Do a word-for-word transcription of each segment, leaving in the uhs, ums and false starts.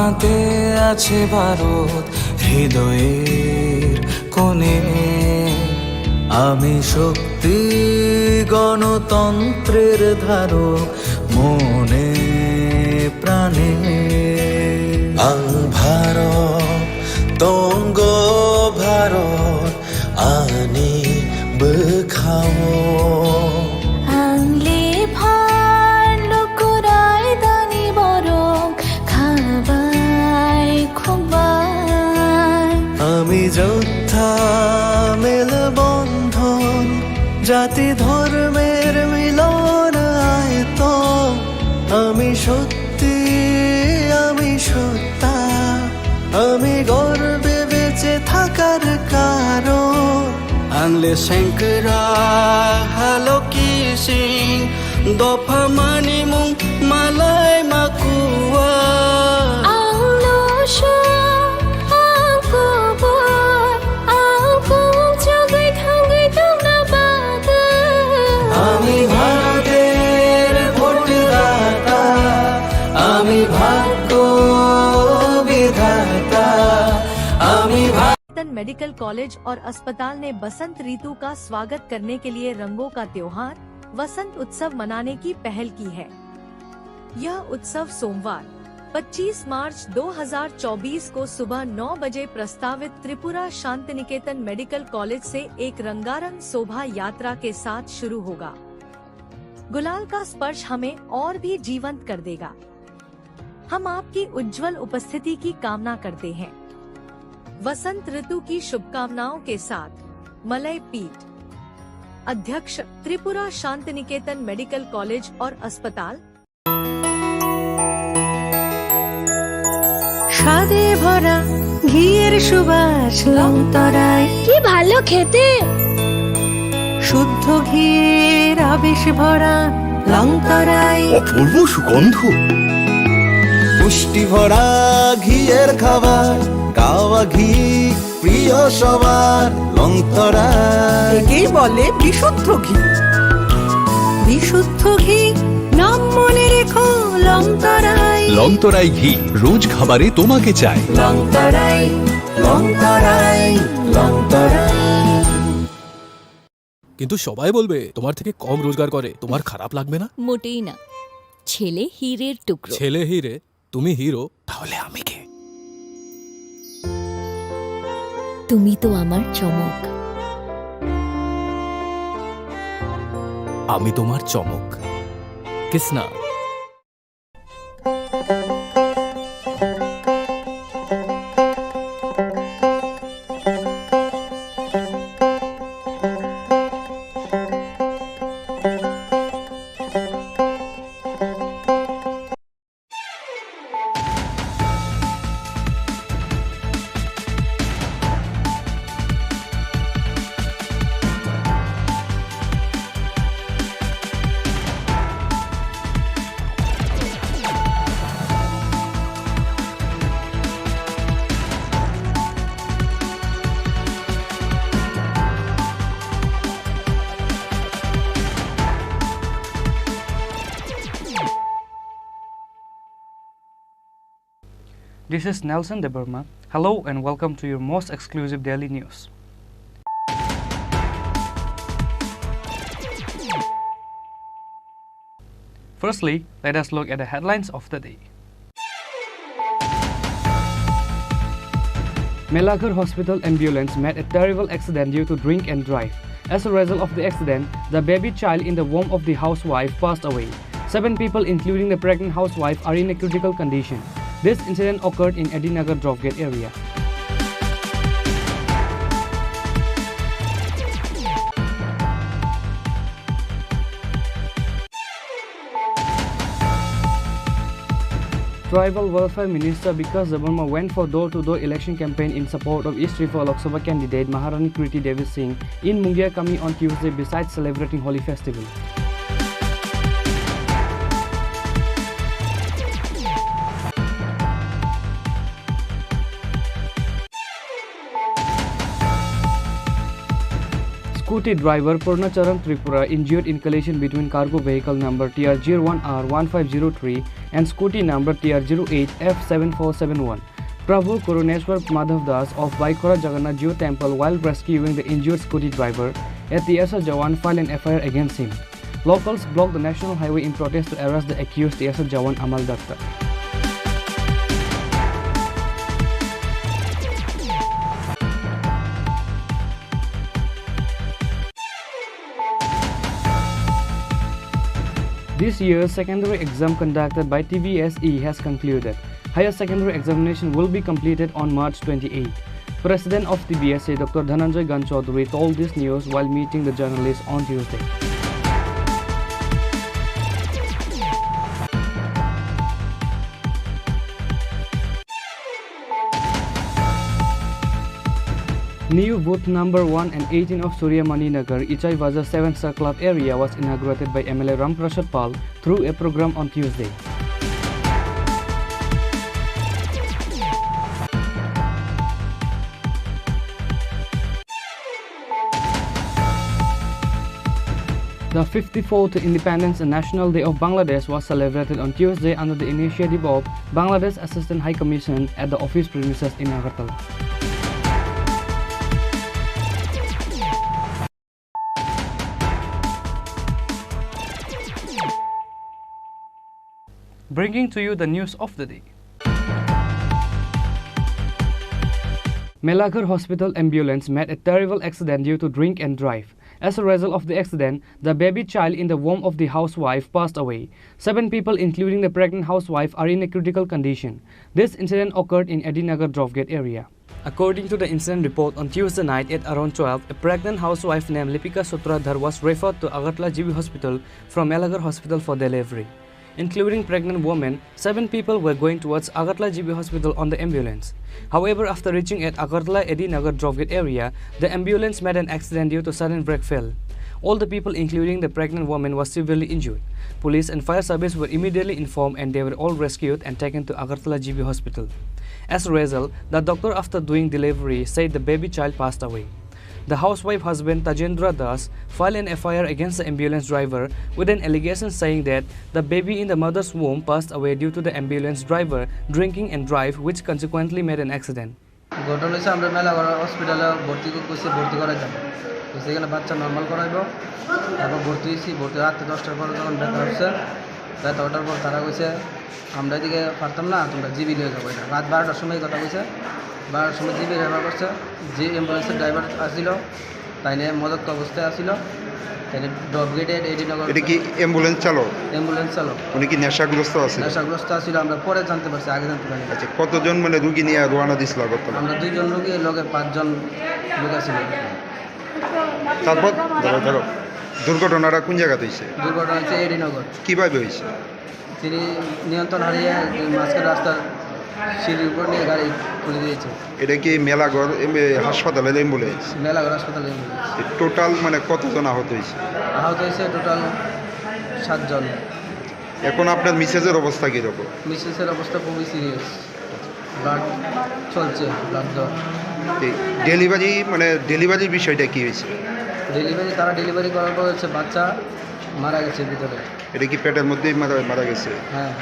হাতে আছে ভারত হৃদয়ের কোণে। আমি শক্তি গণতন্ত্রের ধারক মনে প্রাণে। Ang Bharat, tonggo Bharat, ani bwkhao. Ang lephar lukurai dani borok khabai khukbai. Ami jotha melbondhon, jati dhormer milon aito. Ami sot সত্যি আমি সত্তা, আমি গর্বে বেঁচে থাকার কারণ। Ang le sengkra haloki sing, dopha mani mung malai makua. Ang lo song, ang kubur, ang kung chugui thangui tongna bagwi. আমি ভারতের ভোটদাতা, আমি ভাগ্য বিধাতা, আমি ভা- मेडिकल कॉलेज और अस्पताल ने बसंत ऋतु का स्वागत करने के लिए रंगों का त्योहार वसंत उत्सव मनाने की पहल की है। यह उत्सव सोमवार, पच्चीस मार्च दो हज़ार चौबीस को सुबह नौ बजे प्रस्तावित त्रिपुरा शांति निकेतन मेडिकल कॉलेज से एक रंगारंग शोभा यात्रा के साथ शुरू होगा। गुलाल का स्पर्श हमें और भी जीवंत कर देगा। हम आपकी उज्जवल उपस्थिति की कामना करते हैं। वसंत ऋतु की शुभकामनाओं के साथ मलय पीठ, अध्यक्ष, त्रिपुरा शांति निकेतन मेडिकल कॉलेज और अस्पताल। স্বাদে ভরা ঘিয়ের সুবাস লংতরায়। কি ভালো খেতে! শুদ্ধ ঘিয়ের আবেশ ভরা লংতরায়। অপূর্ব সুগন্ধ। পুষ্টি ভরা ঘিয়ের খাবার, গাওয়া ঘি প্রিয় সবার, লংতরায়। একেই বলে বিশুদ্ধ ঘি। বিশুদ্ধ ঘি, নাম মনে রেখো, লংতরায়। লংতরায় ঘি, রোজ খাবারে তোমাকে চাই। লংতরায়, লংতরায়, লংতরায়। কিন্তু সবাই বলবে, "তোমার থেকে কম রোজগার করে, তোমার খারাপ লাগবে না?" মোটেই না। ছেলে হীরের টুকরো। ছেলে হীরে, তুমি হিরো, তাহলে আমি কে? তুমি তো আমার চমক। আমি তোমার চমক। Kisna. This is Nelson Debbarma. Hello and welcome to your most exclusive daily news. Firstly, let us look at the headlines of the day. Melaghar Hospital ambulance met a terrible accident due to drink and drive. As a result of the accident, the baby child in the womb of the housewife passed away. Seven people, including the pregnant housewife, are in a critical condition. This incident occurred in Adinagar Dropgate area. Tribal Welfare Minister Bikash Debbarma went for door-to-door election campaign in support of East Tripura Lok Sabha candidate Maharani Kriti Devi Singh in Mungia Kami on Tuesday, besides celebrating Holi festival. Scooty driver Purna Charan Tripura injured in collision between cargo vehicle number T R zero one R one five zero three and scooty number T R zero eight F seven four seven one. Prabhu Karuneshwar Madhav Das of Baikhora Jagannath Jio Temple, while rescuing the injured scooty driver, a T S R jawan filed an F I R against him. Locals blocked the national highway in protest to arrest the accused T S R jawan Amal Datta. This year's secondary exam conducted by T V S E has concluded. Higher secondary examination will be completed on March twenty-eighth. President of T V S E, Doctor Dhananjay Ganchaudhary, told this news while meeting the journalists on Tuesday. New booth number one and eighteen of Surya Mani Nagar, Ichai Bazar seven Sir Club area was inaugurated by M L A Ram Prasad Pal through a program on Tuesday. The fifty-fourth Independence and National Day of Bangladesh was celebrated on Tuesday under the initiative of Bangladesh Assistant High Commission at the office premises in Agartala. Bringing to you the news of the day. Melaghar Hospital ambulance met a terrible accident due to drink and drive. As a result of the accident, the baby child in the womb of the housewife passed away. Seven people, including the pregnant housewife, are in a critical condition. This incident occurred in Edinagar Dropgate area. According to the incident report, on Tuesday night at around twelve, a pregnant housewife named Lipika Sutradhar was referred to Agartala G B Hospital from Melaghar Hospital for delivery. Including pregnant woman, seven people were going towards Agartala G B Hospital on the ambulance. However, after reaching at Agartala Edinagar Dropgate area, the ambulance met an accident due to sudden brake fail. All the people, including the pregnant woman, was severely injured. Police and fire service were immediately informed and they were all rescued and taken to Agartala G B Hospital. As a result, the doctor, after doing delivery, said the baby child passed away. The housewife husband Tajendra Das filed an F I R against the ambulance driver with an allegation saying that the baby in the mother's womb passed away due to the ambulance driver drinking and drive, which consequently made an accident. ঘটনা হয়েছে, আমরা মেলাগড় হসপিটালে ভর্তি ক-, করছি, ভর্তি করাইতাম। তো সেখানে বাচ্চা নর্মাল করাইবো, তারপর ভর্তি হয়েছি। ভর্তি রাত্রে দশটার পরে যখন ব্যথা উঠছে, ব্যথা ওঠার পর তারা কইছে, "আমরা এদিকে পারতাম না, তোমরা জিবি নিয়ে যাবো।" এটা রাত বারোটার সময় এই কথা কইছে। বারোটার সময় জিবি রেফার করছে। যে অ্যাম্বুলেন্সের ড্রাইভার আসছিল, তাই নিয়ে মদত অবস্থায় আসছিল, তাই নিয়ে ড্রপ গেটে এডি নগর এটা কি অ্যাম্বুলেন্স চালক? অ্যাম্বুলেন্স চালক। উনি কি নেশাগ্রস্ত আছে? নেশাগ্রস্ত আছিল, আমরা পরে জানতে পারছি, আগে জানতে পারিনি। আচ্ছা, কতজন মানে রুগী নিয়ে রওনা দিছিল আগরতলা? আমরা দুইজন রুগী, লগে পাঁচজন লোক আছিল। তারপর ধরো, ধরো, দুর্ঘটনাটা কোন জায়গাতে হয়েছে? দুর্ঘটনা হচ্ছে এডি নগর। কিভাবে হয়েছে? তিনি নিয়ন্ত্রণ হারিয়ে মাঝখানে রাস্তার সিঁড়ির উপর নিয়ে গাড়ি খুলে দিয়েছে। এটা কি মেলাঘর এম-, এ, হাসপাতালের অ্যাম্বুলেন্স? মেলাঘর হাসপাতালের অ্যাম্বুলেন্স। টোটাল মানে কতজন আহত হয়েছে? আহত হয়েছে টোটাল সাতজন। এখন আপনার মিসেসের অবস্থা কীরকম? মিসেসের অবস্থা খুবই সিরিয়াস, ব্লাড চলছে, ব্লাড দেওয়া। এই ডেলিভারি, মানে ডেলিভারির বিষয়টা কী হয়েছে? ডেলিভারি, তারা ডেলিভারি করার পর হচ্ছে বাচ্চা মারা গেছে ভিতরে। এটা কি পেটের মধ্যেই মারা, মারা গেছে? হ্যাঁ।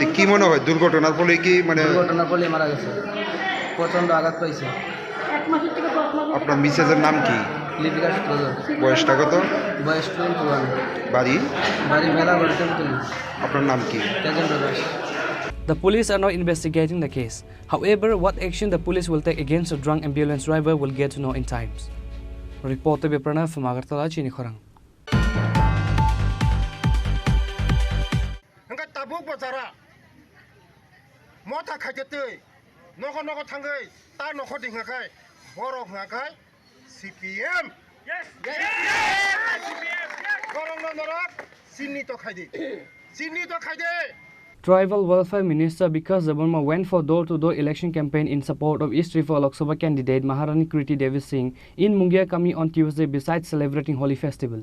তো কি মনে হয়, দুর্ঘটনার ফলে কি, মানে দুর্ঘটনার ফলে মারা গেছে, প্রচণ্ড আঘাত পাইছে। আপনার মিসেসের নাম কি? লিপিকা সূত্রধর। বয়সটা কত? বয়স টোয়েন্টি ওয়ান। বাড়ি? বাড়ি মেলাঘর টেম্পল। আপনার নাম কি? তেজেন্দ্র Das. The police are now investigating the case. However, what action the police will take against the drunk ambulance driver will get to know in times. Report to be Pranav from Agartala, Chini Khorang. Hingke tabuk bo jara motha khaikhe twi nogo nogo thangwi ta nokho di hingkha khai borok hingkha khai C P M. Yes. Yes. Yes. Borok no norok sinni to khai di. Sinni to khai di. Tribal Welfare Minister Bikash Debbarma went for door-to-door election campaign in support of East Tripura Lok Sabha candidate Maharani Kriti Devi Singh in Mungia Kami on Tuesday, besides celebrating Holi festival.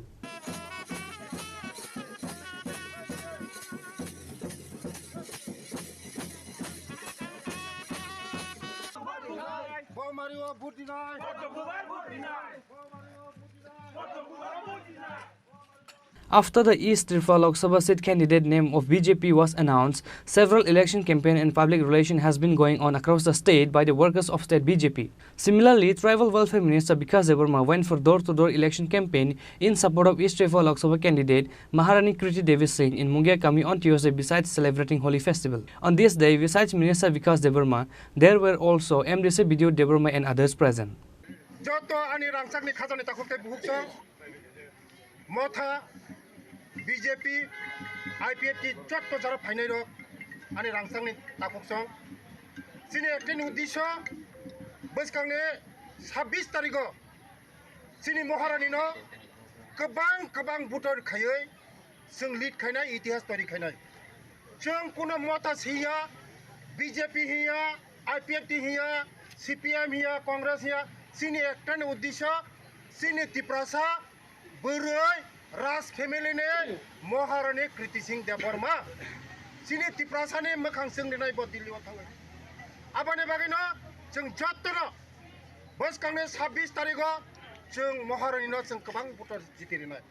After the East Tripura Lok Sabha seat candidate name of B J P was announced, several election campaign and public relation has been going on across the state by the workers of state B J P. Similarly, Tribal Welfare Minister Bikash Debbarma went for door-to-door election campaign in support of East Tripura Lok Sabha candidate Maharani Kriti Devi Singh in Mungia Kami on Tuesday, besides celebrating Holi festival. On this day, besides Minister Bikash Debbarma, there were also M D C B D O Debbarma and others present. Joto ani rangchakni khajani takhuk tei bukhuk song. Motha, B J P, I P F T jotto jara phainai rok ani rangchakni takhuk song. Chini ekta ni uddesyo bwskangni sabbish tarigo chini Maharani no kwbang kwbang voter khaiwi chwng lead khainai, itihas toiri khainai. Chwng kuno Motha hiya, B J P hiya, I P F T hiya, C P M hiya, Congress hiya, chini ekta ni uddesyo chini Tiprasa bwrwi Raj family ni Maharani Kriti Singh Debbarma. Chini Tiprasa ni mwkhang chwng rinai bo Delhi o thangwi. Aboni bagwi no chwng jotto no bwskangni sabbish tarigo chwng Maharani no chwng kwbang voter jiti rinai.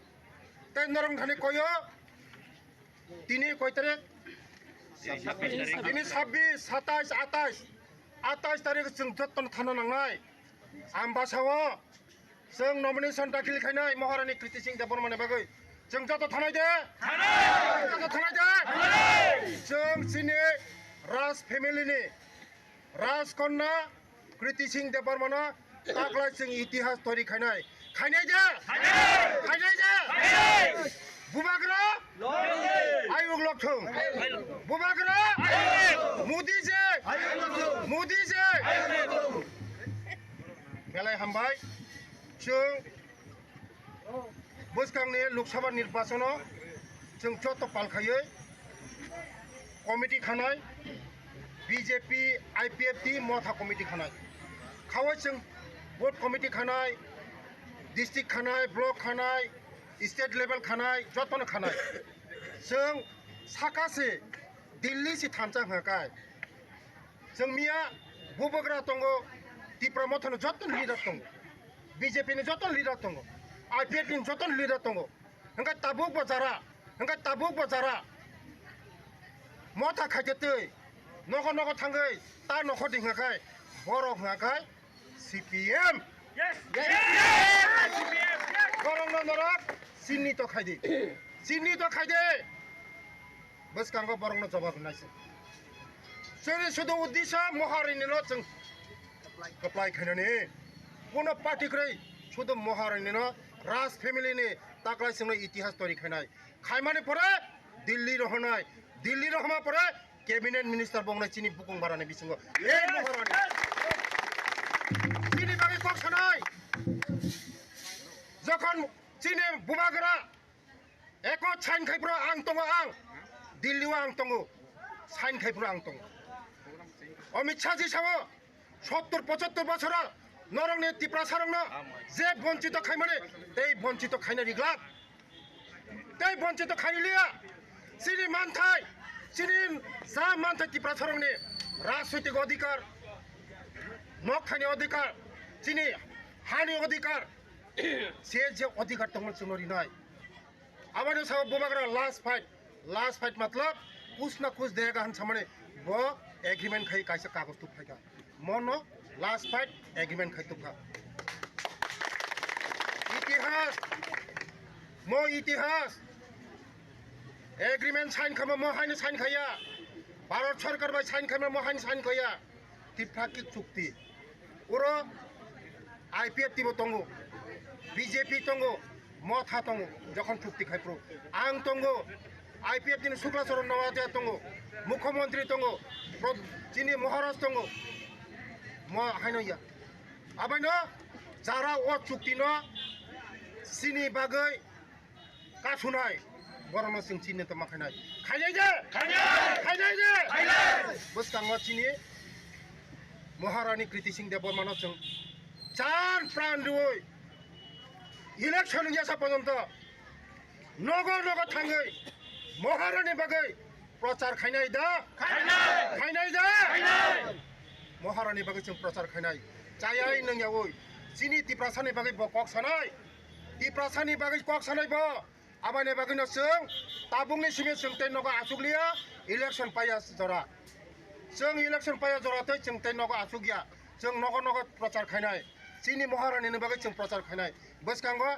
Tei norok thani koyo tini koi tarik? Tini sabbish, satais, atais. Atais tarik chwng jotto no thana nangnai. Ambasa o chwng nomination dakhil khainai Maharani Kriti Singh Debbarma ni bagwi. Chwng joto thanai de? Thanai! Chwng joto thanai de? Thanai! Chwng chini Raj family ni Rajkanya Kriti Singh Debbarma no taklai chwng itihas toiri khainai. Khainai de? Khainai! Khainai de? Khainai! Bubagra? Ayuk lokthung. Bubagra? Ayuk! Modi je! Ayuk lokthung! Modi je! Ayuk lokthung! Belai hambai. Chwng bwskangni Lok Sabha nirbachano chwng joto pal khaiwi committee khanai, B J P, I P F T, Motha committee khanai. Khawai chwng board committee khanai, district khanai, block khanai, state level khanai, jotono khanai. Chwng saka se Delhi se thansa hwnka kai. Chwng miya Bubagra tongo, Tipra Motha no joto leader tongo, B J P ni joto leader tongo, I P F T ni joto leader tongo. Hwnka tabuk bo jara, hwnka tabuk bo jara. Motha khaikhe twi nogo nogo thangwi ta nokho di hwnka khai, borok hwnka khai C P M. Yes! Yes! Yes! Borokno norok chinni to khai di. Chinni to khai di. Bwskango borokno jobab rwnai se. Chwngni sudu uddesyo Maharani no chwng kwplai khainani. Kuno party kwrwi sudu Maharani no Raj family ni taklai chwngno itihas toiri khainai. Khaimani pore Delhi rohonai. Delhi rohoma pore cabinet minister bongnai chini bukung barani bisingo. Ei Maharani. Chini bagwi kok sanai. Jokhon chini Bubagra Eko sign khai phuru ang tongo ang. Delhi o ang tongo. Sign khai phuru ang tongo. Amit Shah ji sao, sottor pochottor bochoro norokni Tiprasarokno je bonchito khaimani, tei bonchito khaina riglak. Tei bonchito khailiya. Chini manthai, chini ja manthai Tiprasarokni rajnoitik odhikar, nok thaini odhikar, chini hani odhikar, se je odhikar tongmani chwngno rinai. Aboni sao Bubagra last fight, last fight matlab kuch na kuch dega han samani bo agreement khai kaisa kagoj tuk phaika. Mono last fight agreement khai tukha. Itihas, mo itihas. Agreement sign khama mo haino sign khaya. Bharat sarkar bai sign khama mo haino sign khaya. Tripura ki chukti. Oro I P F T bo tongo, B J P tongo, Motha tongo, jokhon chukti khai phuru. Ang tongo, I P F T ni Sukla Charan Noatia tongo, Mukhyamantri tongo, Pro-, chini Maharaj tongo. Mo haino ya. Abaino jara o chukti no chini bagwi kasunai, borokno chwng chini tongma khainai. Khainai de? Khainai! Khainai de? Khainai! Bwskango chini Maharani Kriti Singh Debbarmano chwng chan pran rwui election wngya sa porjonto nogo nogo thangwi Maharani bagwi prochar khainai da? Khainai! Khainai da? Khainai! Maharani bagwi chwng prochar khainai. Chayai nungyaui. Chini Tiprasani bagwi bo kok sanai. Tiprasani bagwi kok sanai bo. Aboni bagwino chwng tabukni simi chwng tei nogo achukliya, election paiya jora. Chwng election paiya jora tei chwng tei nogo achukya. Chwng nogo nogo prochar khainai. Chini Maharani ni bagwi chwng prochar khainai. Bwskango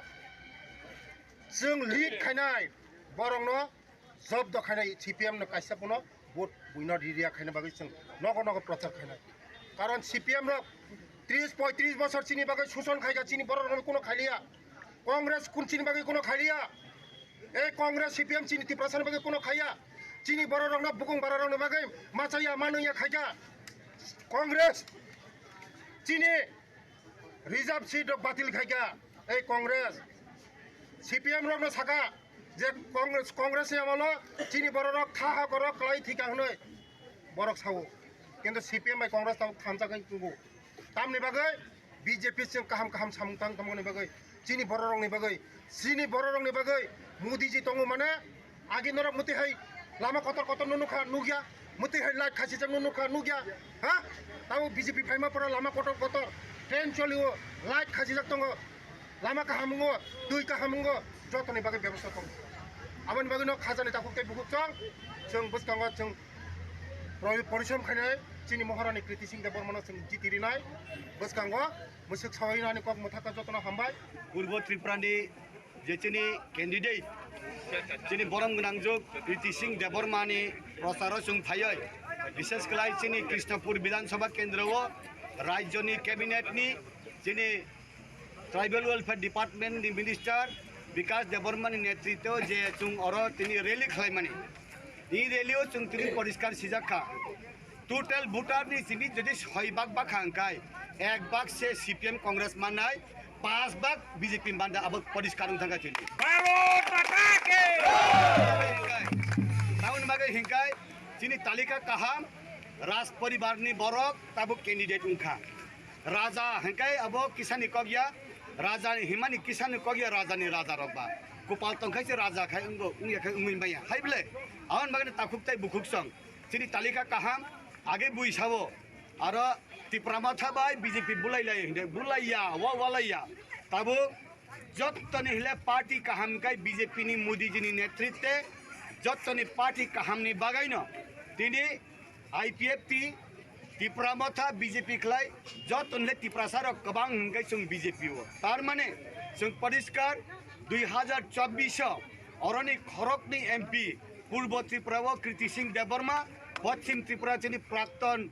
chwng lead khainai. Borokno jobdo khainai, C P M no kaisa phano vote buino riya khaina bagwi chwng nogo nogo prochar khainai. Karon C P M rok tris poitris bosor chini bagwi suson khaika, chini borok rokno kuno khailiya. Congress kun chini bagwi kuno khailiya. Ei Congress C P M chini Tiprasa ni bagwi kuno khaiya. Chini borok rokno bukung bara rokni bagwi machaya manwiya khaika. Congress chini reserve seat rok batil khaika. Ei Congress C P M rokno saka je Congress, Congress ni amolo chini borok rok kha ha korok klai thika hwnwi borok sao. Kintu C P M bai Congress tabuk thansa khai tungo. Tamni bagwi B J P chwng kaham kaham samung tang tongmani bagwi, chini borok rokni bagwi, chini borok rokni bagwi Modi ji tongo mane, agi norok muti hai lama kotor kotor no nukha nukya, muti hai light khasijak no nukha nukya, ha? Tamo B J P phaima pora lama kotor kotor, train cholio, light khasijak tongo, lama kaham wngo, twi kaham wngo, jotoni bagwi bebosta tongo. Aboni bagwi no khajani takhuk tei bukhuk chwng, chwng bwskango chwng pori-, porisom khainai chini Maharani Kriti Singh Debbarmano chwng jiti rinai bwskango. Mwswk sawi nani kok mwthaka jotono hambai. Purbo Tripura ni je chini candidate, chini borom gwnangjuk Kriti Singh Debbarma ni procharo chwng phaiwi, bishes khlai chini Krishnapur Bidhan Sabha kendro o rajyo ni cabinet ni chini Tribal Welfare Department ni Minister Bikash Debbarma ni netritwo je chwng oro tini rally khlaimani. Tini rally o chwng tini poriskar sijak kha. Total voter ni simi jodi soi bak bak kha hwnkhe, ek bak se C P M Congress mannai, paanch bak B J P manda, abo poriskar wng thangkha tini. Bharat Mata ki! Tamoni bagwi hwnkhe chini talika kaham, Raj poribar ni borok tabuk candidate wngkha. Raja hwnkhe abo kisani kokya, raja ni himani kisani kokya, raja ni raja rok ba. Kopal tongkhai se raja khai wngbo, wngya khai wngwi maya. Hai bole, aboni bagwi takhuk tai bukhuk song. Chini talika kaham, age bui sabo. Aro Tipra Motha bai B J P bulai lai hinde, bulai ya, wa, walai ya. Tabuk jottoni hile party kaham kai B J P ni Modi ji ni netritwe jottoni party kaham ni bagaino tini I P F T, Tipra Motha, B J P khlai, joto hwnle Tiprasa rok kwbang hwnkhe chwng B J P o. Tar mane chwng poriskar dui hazar chobbish o oroni khoroknwi M P Purbo Tripura o Kriti Singh Debbarma, Poschim Tripura chini prakton,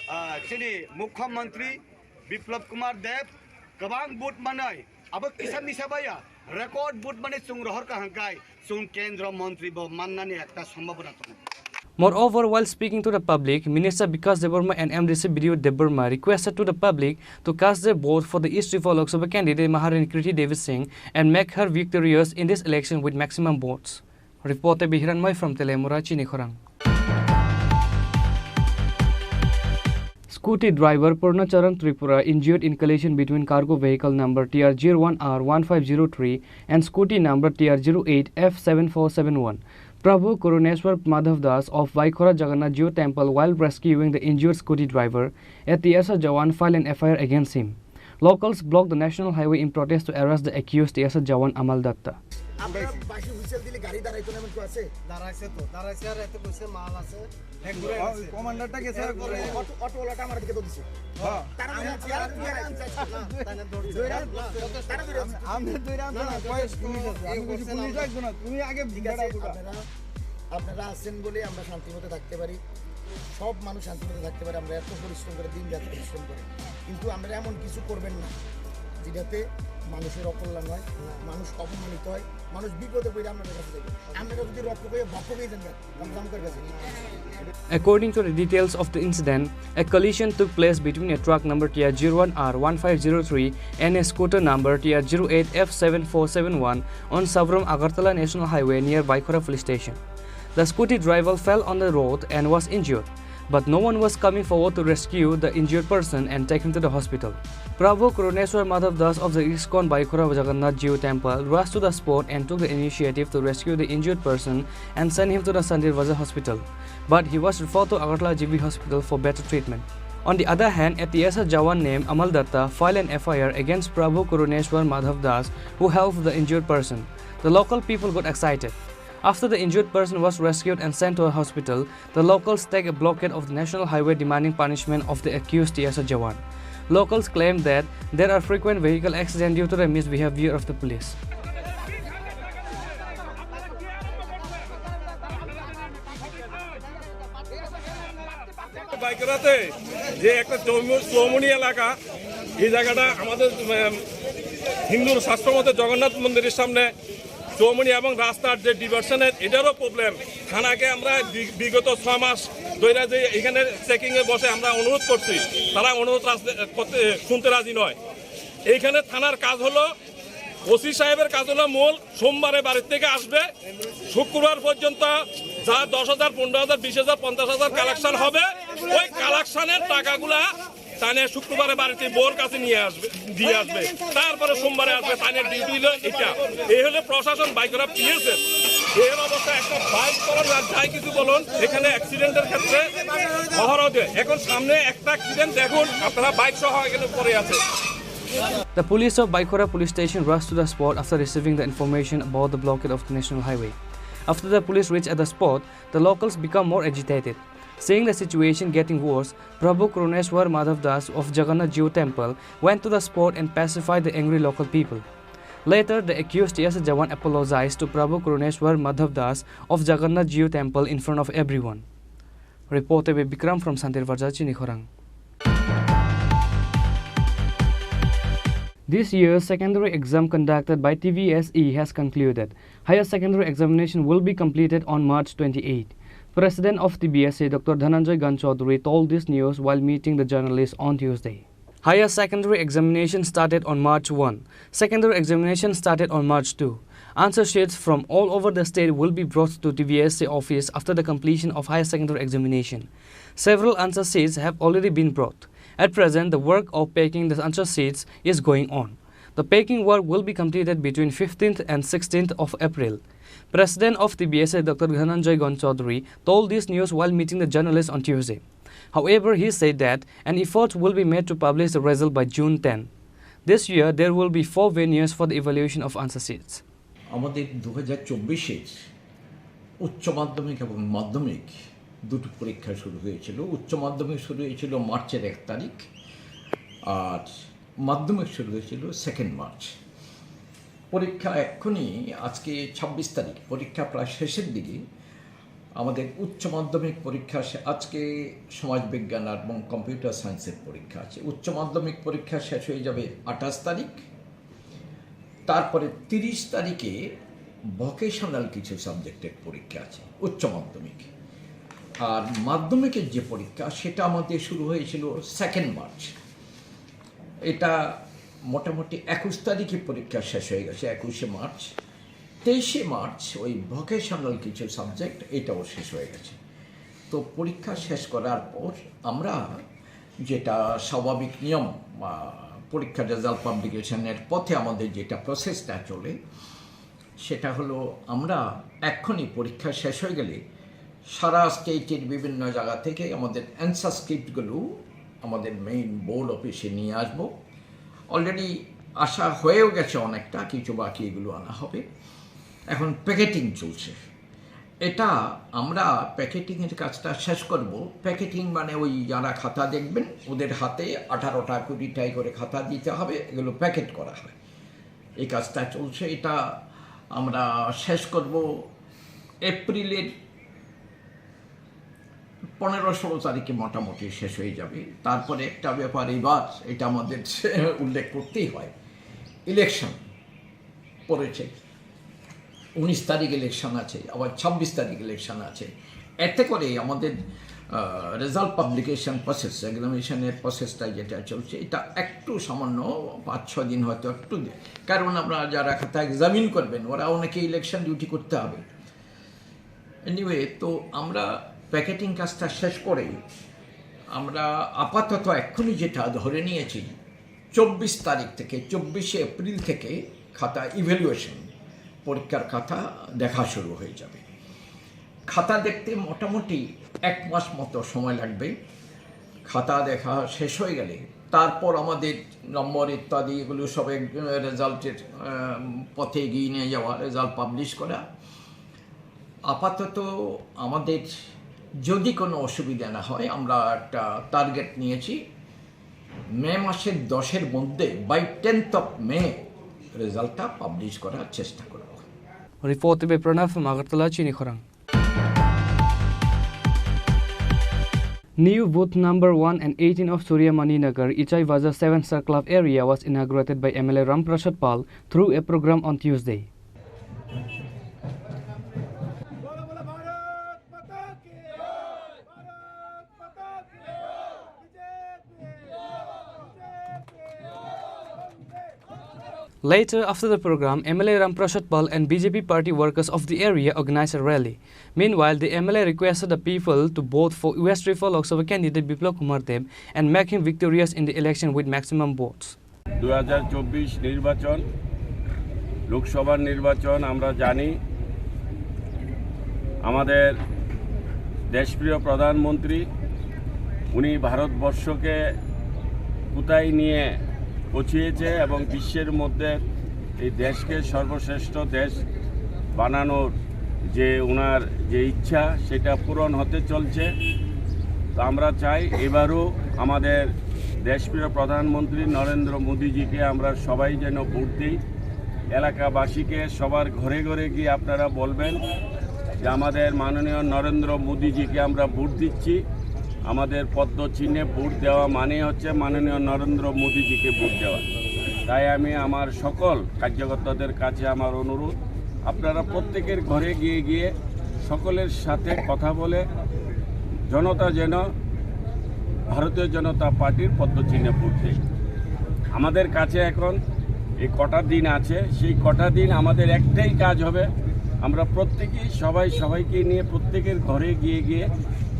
ah, chini Mukhyamantri Biplab Kumar Deb kwbang vote manwi abo kisa misa baya record vote mane chwng rohor ka hwnkhe chwng kendro montri bo mannani ekta sombhabona tongo. Moreover, while speaking to the public, Minister Bikash Debbarma and M D C B D O Debbarma requested to the public to cast their vote for the East Tripura Lok Sabha candidate Maharani Kriti Devi Singh and make her victorious in this election with maximum votes. Reporter Bihiran Moi from Telemura, Chini Khorang. Scooty driver Purnacharan Tripura injured in collision between cargo vehicle number T R zero one R one five zero three and scooty number T R zero eight F seven four seven one. Prabhu Karuneswar Madhav Das of Baikhora Jagannath Jio Temple, while rescuing the injured scooty driver, a T S R Jawan filed an F I R against him. Locals blocked the national highway in protest to arrest the accused T S R Jawan Amal Datta. আপনারা বাঁশি হুইসেল দিলে গাড়ি দাঁড়াইতো না, এমন কেউ আছে? দাঁড়াইছে তো, দাঁড়াইছে আর এত কইছে মাল আছে। এক ঘুরে ও, গেছে। কমান্ডারটা গেছে আর এরপরে ঘুরে। অটো, অটোওয়ালাটা আমার দিকে তো দিছে। হ্যাঁ। তারা ধরে আছে, তারা ধরে আছে। না, তারা ধরে আছে। তারা ধরে আছে। আমি, আমি ধরে আনছি না, না, না, কয়েক পুলিশ আছে। আমি বলছি, পুলিশ আসবে না, তুমি আগে ঠিক আছে, বেড়া বুঝা। আপনারা, আপনারা আছেন বলে আমরা শান্তি মতো থাকতে পারি। সব মানুষ শান্তিমতো থাকতে পারে। আমরা এত পরিশ্রম করে, দিন রাত পরিশ্রম করে, কিন্তু আমরা এমন কিছু করবেন না যেটাতে মানুষের অকল্যাণ হয়, মানুষ অপমানিত হয়, মানুষ বিপদে পড়ে আপনাদের কাছে যাবে। আপনারা যদি রক্ষক হয়ে ভক্ষক হয়ে যান, আমরা আমাদের কাছে। According to the details of the incident, a collision took place between a truck number T R zero one R one five zero three and a scooter number T R zero eight F seven four seven one on Sabrom Agartala National Highway near Baikhora Police Station. The scooty driver fell on the road and was injured, but no one was coming forward to rescue the injured person and take him to the hospital. Prabhu Karuneswar Madhav Das of the ISKCON Baikhora Jagannath Jio Temple rushed to the spot and took the initiative to rescue the injured person and send him to the Sandir Bazar Hospital, but he was referred to Agartala G B Hospital for better treatment. On the other hand, a T S R Jawan named Amal Datta filed an F I R against Prabhu Karuneshwar Madhav Das, who helped the injured person. The local people got excited. After the injured person was rescued and sent to a hospital, the locals stake a blockade of the national highway demanding punishment of the accused T S R Jawan. Locals claim that there are frequent vehicle accidents due to the misbehavior of the police. বাইকরাতে যে একটা চৌমু- চৌমুনি এলাকা, এই জায়গাটা আমাদের উম, হিন্দুর শাস্ত্র মতে জগন্নাথ মন্দিরের সামনে চৌমুনি এবং রাস্তার যে ডিভারশনের এটারও প্রবলেম। থানাকে আমরা বি- বিগত ছয় মাস ধরে যে এখানে চেকিংয়ে বসে আমরা অনুরোধ করছি, তারা অনুরোধ রাজ- করতে শুনতে রাজি নয়। এইখানে থানার কাজ হলো, ওসি সাহেবের কাজ হলো মূল সোমবারে বাড়ির থেকে আসবে, শুক্রবার পর্যন্ত যা দশ হাজার, পনেরো হাজার, বিশ হাজার, পঞ্চাশ হাজার কালেকশন হবে, ওই কালেকশনের টাকাগুলা তানে শুক্রবারে বাড়িতে বউর কাছে নিয়ে আসবে, দিয়ে আসবে, তারপরে সোমবারে আসবে। তানে ডিউটি হলো এটা। এই হলো প্রশাসন বাইকরা পিএসএফ। এর অবস্থা একটা বাইক করার আর যাই কিছু বলুন, এখানে অ্যাক্সিডেন্টের ক্ষেত্রে মহড়া দেয়। এখন সামনে একটা অ্যাক্সিডেন্ট দেখুন, আপনারা বাইক সহ এখানে পড়ে আছে। The police of Baikhora police station rushed to the spot after receiving the information about the blockade of the national highway. After the police reached at the spot, the locals become more agitated. Seeing the situation getting worse, Prabhu Karuneshwar Madhav Das of Jagannath Jio Temple went to the spot and pacified the angry local people. Later, the accused T S R Jawan apologized to Prabhu Karuneshwar Madhav Das of Jagannath Jio Temple in front of everyone. Reported by Bikram from Santir Barja, Chinikhorang. This year's secondary exam conducted by T V S E has concluded. Higher secondary examination will be completed on March twenty-eighth. President of T V S E Doctor Dhananjay Ganchaudhary told this news while meeting the journalists on Tuesday. Higher secondary examination started on March one. Secondary examination started on March two. Answer sheets from all over the state will be brought to T V S E office after the completion of higher secondary examination. Several answer sheets have already been brought. At present, the work of packing the answer sheets is going on. The packing work will be completed between fifteenth and sixteenth of April. President of T V S E Doctor Dhananjay Ganchaudhary told this news while meeting the journalists on Tuesday. However, he said that an effort will be made to publish the result by June ten. This year, there will be four venues for the evaluation of answer sheets. আমাদের দু হাজার চব্বিশের উচ্চ মাধ্যমিক এবং মাধ্যমিক দুটো পরীক্ষা শুরু হয়েছিল। উচ্চ মাধ্যমিক শুরু হয়েছিল মার্চের এক তারিখ, আর মাধ্যমিক শুরু হয়েছিল সেকেন্ড মার্চ। পরীক্ষা এক্ষুনি, আজকে ছাব্বিশ তারিখ, পরীক্ষা প্রায় শেষের দিকে। আমাদের উচ্চ মাধ্যমিক পরীক্ষা শে- আজকে সমাজবিজ্ঞান এবং কম্পিউটার সায়েন্সের পরীক্ষা আছে। উচ্চ মাধ্যমিক পরীক্ষা শেষ হয়ে যাবে আঠাশ তারিখ। তারপরে তিরিশ তারিখে ভোকেশনাল কিছু সাবজেক্টের পরীক্ষা আছে উচ্চ মাধ্যমিক। আর মাধ্যমিকের যে পরীক্ষা, সেটা আমাদের শুরু হয়েছিল সেকেন্ড মার্চ। এটা মোটামুটি একুশ তারিখে পরীক্ষা শেষ হয়ে গেছে, একুশে মার্চ। তেইশে মার্চ ওই ভোকেশনাল কিছু সাবজেক্ট, এটাও শেষ হয়ে গেছে। তো পরীক্ষা শেষ করার পর আমরা যেটা স্বাভাবিক নিয়ম, আহ, পরীক্ষার রেজাল্ট পাবলিকেশনের পথে আমাদের যেটা প্রসেসটা চলে, সেটা হলো আমরা এক্ষুনি পরীক্ষা শেষ হয়ে গেলে সারা স্টেটের বিভিন্ন জায়গা থেকে আমাদের অ্যান্সার স্ক্রিপ্টগুলো আমাদের মেইন বোর্ড অফিসে নিয়ে আসবো। অলরেডি আসা হয়েও গেছে অনেকটা, কিছু বাকি এগুলো আনা হবে। এখন প্যাকেটিং চলছে। এটা আমরা প্যাকেটিংয়ের কাজটা শেষ করব। প্যাকেটিং মানে ওই যারা খাতা দেখবেন, ওদের হাতে আঠারোটা কুড়িটাই করে খাতা দিতে হবে, এগুলো প্যাকেট করা হয়। এই কাজটা চলছে, এটা আমরা শেষ করব এপ্রিলের পনেরো ষোলো তারিখে মোটামুটি শেষ হয়ে যাবে। তারপরে একটা ব্যাপার এবার এটা আমাদের উল্লেখ করতেই হয়, ইলেকশন পড়েছে, উনিশ তারিখ ইলেকশন আছে, আবার ছাব্বিশ তারিখ ইলেকশন আছে। এতে করে আমাদের রেজাল্ট পাবলিকেশন প্রসেস, এক্সামিনেশনের প্রসেসটা যেটা চলছে, এটা একটু সামান্য পাঁচ ছ দিন হয়তো একটু দে-, কারণ আমরা যারা খাতা এক্সামিন করবেন, ওরা অনেকে ইলেকশন ডিউটি করতে হবে। এনিওয়ে, তো আমরা প্যাকেটিং কাজটা শেষ করেই আমরা আপাতত এক্ষুনি যেটা ধরে নিয়েছি, চব্বিশ তারিখ থেকে, চব্বিশে এপ্রিল থেকে খাতা ইভ্যালুয়েশন, পরীক্ষার খাতা দেখা শুরু হয়ে যাবে। খাতা দেখতে মোটামুটি এক মাস মতো সময় লাগবে। খাতা দেখা শেষ হয়ে গেলে তারপর আমাদের নম্বর ইত্যাদি এগুলো সব রেজাল্টের পথে এগিয়ে নিয়ে যাওয়া, রেজাল্ট পাবলিশ করা। আপাতত আমাদের যদি কোনো অসুবিধা না হয়, আমরা একটা টার্গেট নিয়েছি, মে মাসের দশের মধ্যে, বাই টেন্থ অফ মে, রেজাল্টটা পাবলিশ করার চেষ্টা করব। Report by Pranav from Agartala, Chini Khorang. New booth number one and eighteen of Surya Mani Nagar, Ichai Bazar seven Sir Club area was inaugurated by M L A Ram Prasad Pal through a program on Tuesday. Later, after the program, M L A Ram Prasad Pal and B J P party workers of the area organized a rally. Meanwhile, the M L A requested the people to vote for West Refer Lok Sabha candidate Biplab Kumar Deb and make him victorious in the election with maximum votes. দুই হাজার চব্বিশ নির্বাচন, লোকসভার নির্বাচন, আমরা জানি আমাদের দেশপ্রিয় প্রধানমন্ত্রী, উনি ভারতবর্ষকে কোথায় নিয়ে পৌঁছিয়েছে এবং বিশ্বের মধ্যে এই দেশকে সর্বশ্রেষ্ঠ দেশ বানানোর যে ওনার যে ইচ্ছা, সেটা পূরণ হতে চলছে। তো আমরা চাই এবারও আমাদের দেশপ্রিয় প্রধানমন্ত্রী নরেন্দ্র মোদীজিকে আমরা সবাই যেন ভোট দিই। এলাকাবাসীকে সবার ঘরে ঘরে গিয়ে আপনারা বলবেন যে আমাদের মাননীয় নরেন্দ্র মোদীজিকে আমরা ভোট দিচ্ছি। আমাদের পদ্ম চিহ্নে ভোট দেওয়া মানেই হচ্ছে মাননীয় নরেন্দ্র মোদীজিকে ভোট দেওয়া। তাই আমি আমার সকল কার্যকর্তাদের কাছে আমার অনুরোধ, আপনারা প্রত্যেকের ঘরে গিয়ে গিয়ে সকলের সাথে কথা বলে জনতা যেন ভারতীয় জনতা পার্টির পদ্ম চিহ্নে ভোট দেয়। আমাদের কাছে এখন এই কটা দিন আছে, সেই কটা দিন আমাদের একটাই কাজ হবে, আমরা প্রত্যেকেই সবাই সবাইকে নিয়ে প্রত্যেকের ঘরে গিয়ে গিয়ে